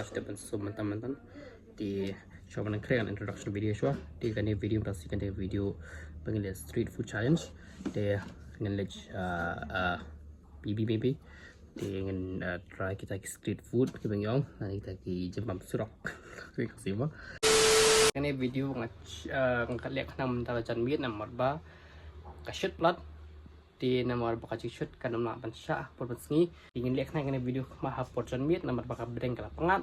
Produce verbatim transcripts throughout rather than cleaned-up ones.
Step and so mynta mynta. Te shuwa ban khreh ngan introduction video shuwa. Te kane video mynta shi kane video ba ngin leh street food challenge. Te ngin leh uh, uh, maybe maybe. Te ngin uh, try kita ki street food ki bang yong. Ngan kita ki jembam surok. Ki kasi mo. Kane video nga uh, nga leh khnang mynta la jan miet namar ba ka shit plat. Te namar ba ka jingshit kan ym lah ban shah por ban sngi. Te ngin leh khnang kane video kma ha por jan miet namar ba ka bdeng ka la pyngat.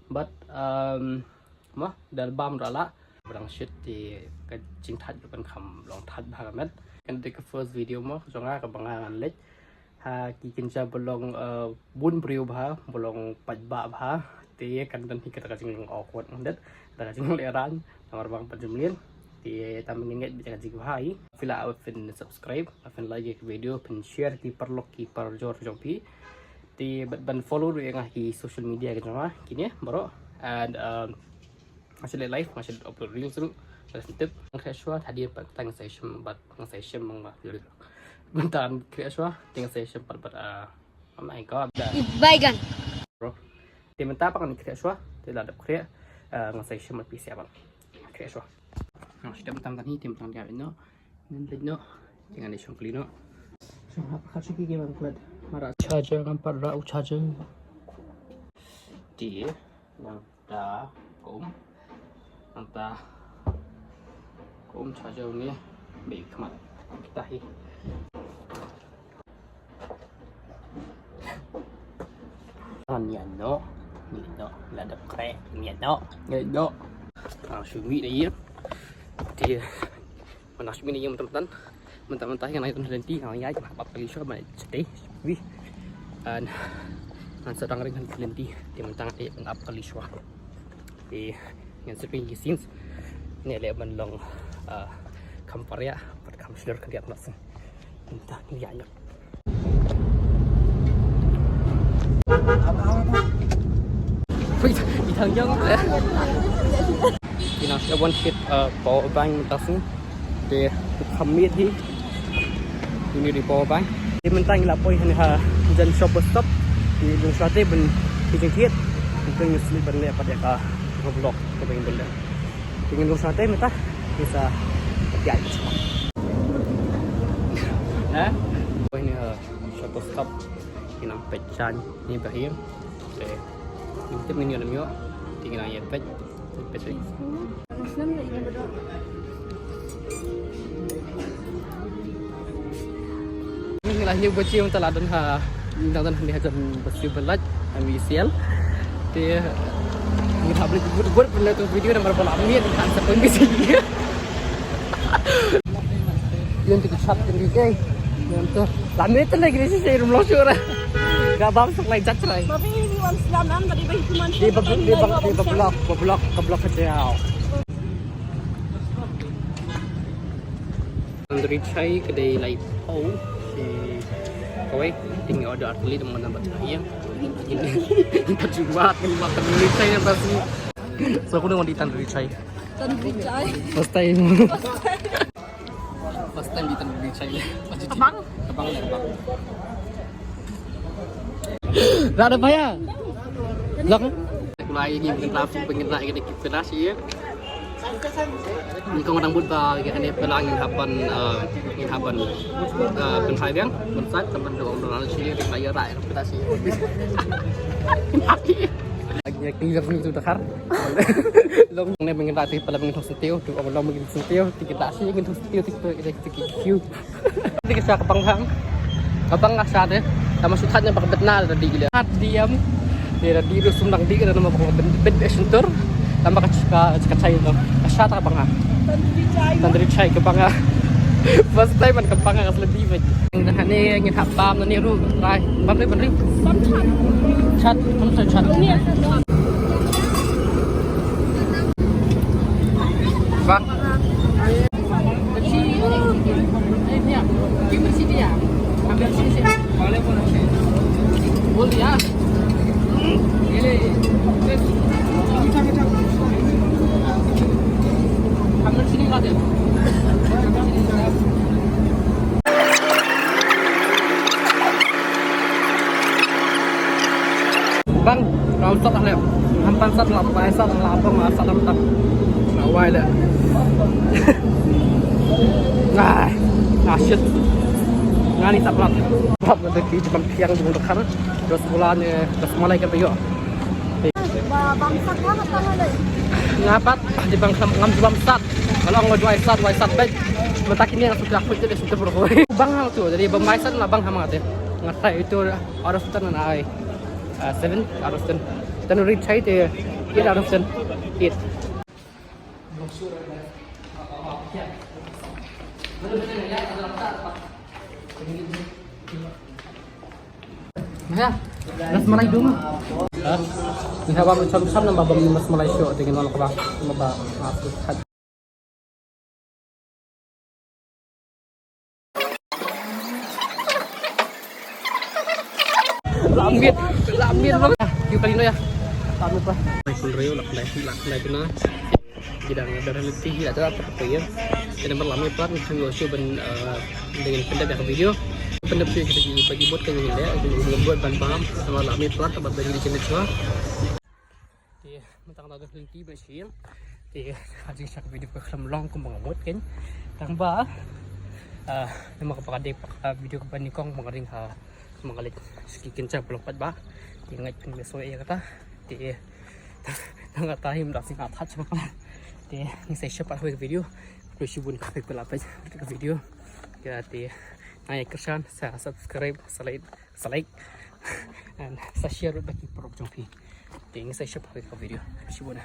But um, mo dal bam ra la ba dang shit te ka jingthait kan kham long thait bha ka met. Kan te ka first video mo jong nga ka ba nga ngan leh ha ki kynja ba long uh, bun briew bha ba long paidbah bha. Te kan don hi kata ka jinglong awkward ngan det kata ka jinglong lehraiñ namar ba nga pat jumlien. Te tam ngin ngeit bit ka jing bha hi. Phi lah ban phin subscribe, ban phin like ka video, phin share ki paralok ki parajor jong phi. Te ban follow ruh ïa nga ki social media ka jong nga kine baroh. And um, nga shu leh live, nga shu upload reels ruh. Nga shu tip nga khreh shuwa hadien pat tang sa shem bad nga sa shem mang ba. Ban tan khreh shuwa te nga sa shem pat bad uh, oh my god. Baigan. Bro. Te mynta pat ngan khreh shuwa te la dep khreh uh, nga sa shem bad pisa bad khreh shuwa. Nga shu dep tam tan hi te mynta ngan ïa no. Ngan leit noh. Te ngan leit shong kli noh. Shong hap khat shuki ki bang klet. Mara charger ngam pat rah u charger. Te nangta kum nangta kum charger ni. Bad khmat kita hi. Ngan ïa noh. Ngan ïa noh. La dep khreh. Ngan ïa noh. Ngan ïa noh. Ah, shu mih da ïa. Te Mynta shu mih ïa mynta mynta. Mynta mynta ngan ai tang lynti ngan ai ngan hap ap kali shuwa ban chatei. Wi. An ngan sa dang ring han lynti. Te mynta ngan ai ngan ap kali shuwa. Te ngan sa pynki scenes. Ne leh ban long ah, kham pariah bad kham shlur khyndiat noh seh. Mynta ngan ïa ïa. Wait, i thang jong. Ina sa one sheet uh, power bank mynta sni. Te kham miet hi. Ini di power bank. Te mynta ngi la poi hangne ha jan shop bus stop. Ngi dang shuwa te ban ki jingkit. Ngi dang sli ban leh pat ïa ka vlog ka ban ban leh. Te ngi dang shuwa te mynta ngi sa pynïaid. Ha? Poi hangne ha shop bus stop. Ngi nang peit jan ni ba hi. Te ngi tip ngin ïoh ne em ïoh. Te ngi nang ïa peit. Peit peit. Ngi la hynñiew baje mynta la don ha, ngi la don ha jan bus Silver Light ha V C L. Te ngi hap leit bud bud pynlong tu video namar ba la miet ngi kan sa pynbis. Ïa tu ki chat kan ki kai. Ïa tu. La miet tu lagi ni shisha rum long shuh ra. Ga bam sak lai jat rai. Tapi ini wan slam am tadi bagi cuman. Di ba, di ba, di ba block, ba block, ka block ka jao. Tandoori chai ka dei lai pau. Kawei ting order artylli dum mana bat ïa. Ini pat jumat ni makan tandoori chai ni pasti. So aku nak order tandoori chai. Tandoori chai. First time. First time di tandoori chai. Abang. Abang, abang. Dah ada payah. Belakang. Aku lagi ni bikin trafik, bikin nak kena kena sih ya. Ni kong orang buta kene pelang ngin hapan ngin hapan pynshai biang pynshai teman dong dong sih kita ya rai kita sih. Mati. Lagi clear ni tu dakar. Long ne mengin rai pala mengin thong sentio tu orang long mengin sentio tiket tak sih mengin thong sentio tiket tiket kiu. Ti ka sha ka pang hang. Ka pang ka sha de. Tama shu that ne ba ka bet na da di le. Hat diam. Ni da di ru sum dang di ka nama ba ka bet bet be shentur. Tama ka ka ka chai no. Ka sha ta ka pang hang. Tandoori chai ka pang hang. First time man ka pang hang ka sla di ba. Ngi da ne ngi hap bam ne ru rai. Bam ne ban ri. Chat, chat. Bang. Bang, kau stop tak leh. Hampan sat la bai sat la bang la sat lam tak. La wai la. Ai, ah, shit. Ngani sat lam. Bab na ki jabang piang jabang dakar. Dos bulan ni, dos malai ka bayo. Ba bang sat ka mata ngale. Ngapat di bang sam ngam jabang sat. Kalau ngam jabang sat, wai sat baik. Mata kini yang sudah aku jadi sudah berhoi. Bang hang tu, jadi bang mai sat la bang hama te. Ngatai itu out of ten na ai. Uh, seven out of ten. Ten ring chai te eight out of ten. Eight. Ya, nas malai dum. Ha? Ni ha bam cham cham namba bam nas malai sho te kin wal kaba. Namba ba. Lamit, lamit bang. Yu kali no ya. Lamit bang. Mai kun reu lak dai lak dai kuna. Jidang ada renti jidang ada apa apa ya. Jadi berlamit plat nang yo shu ben dengan pendap ya video. Pendap shu kita bagi buat kan ini ya. Buat ban paham sama lamit plat tempat bagi di channel. Te mynta nga la don lynti ba shisien. Te ha jingshisha ka video ka khlem long kumba nga mut kein. Tang ba, ah, namar kaba ka dei ka video kaba nyngkong ba nga ring ha, ba nga leit sha ki kynja ba long pat ba. Te nga ngeit phin ïohsngew ïa kata. Te tang kata hi mynta sngewthuh sha ba. Te ngin sa ïashem pat ha kawei ka video. Khublei shibun kaba peit ka video. Ïa te nga ïa kyrshan sa subscribe, sa like, sa like and sa share bad ki paralok jong phi. Te ngin sa ïashem pat ha kawei ka video. Shibun.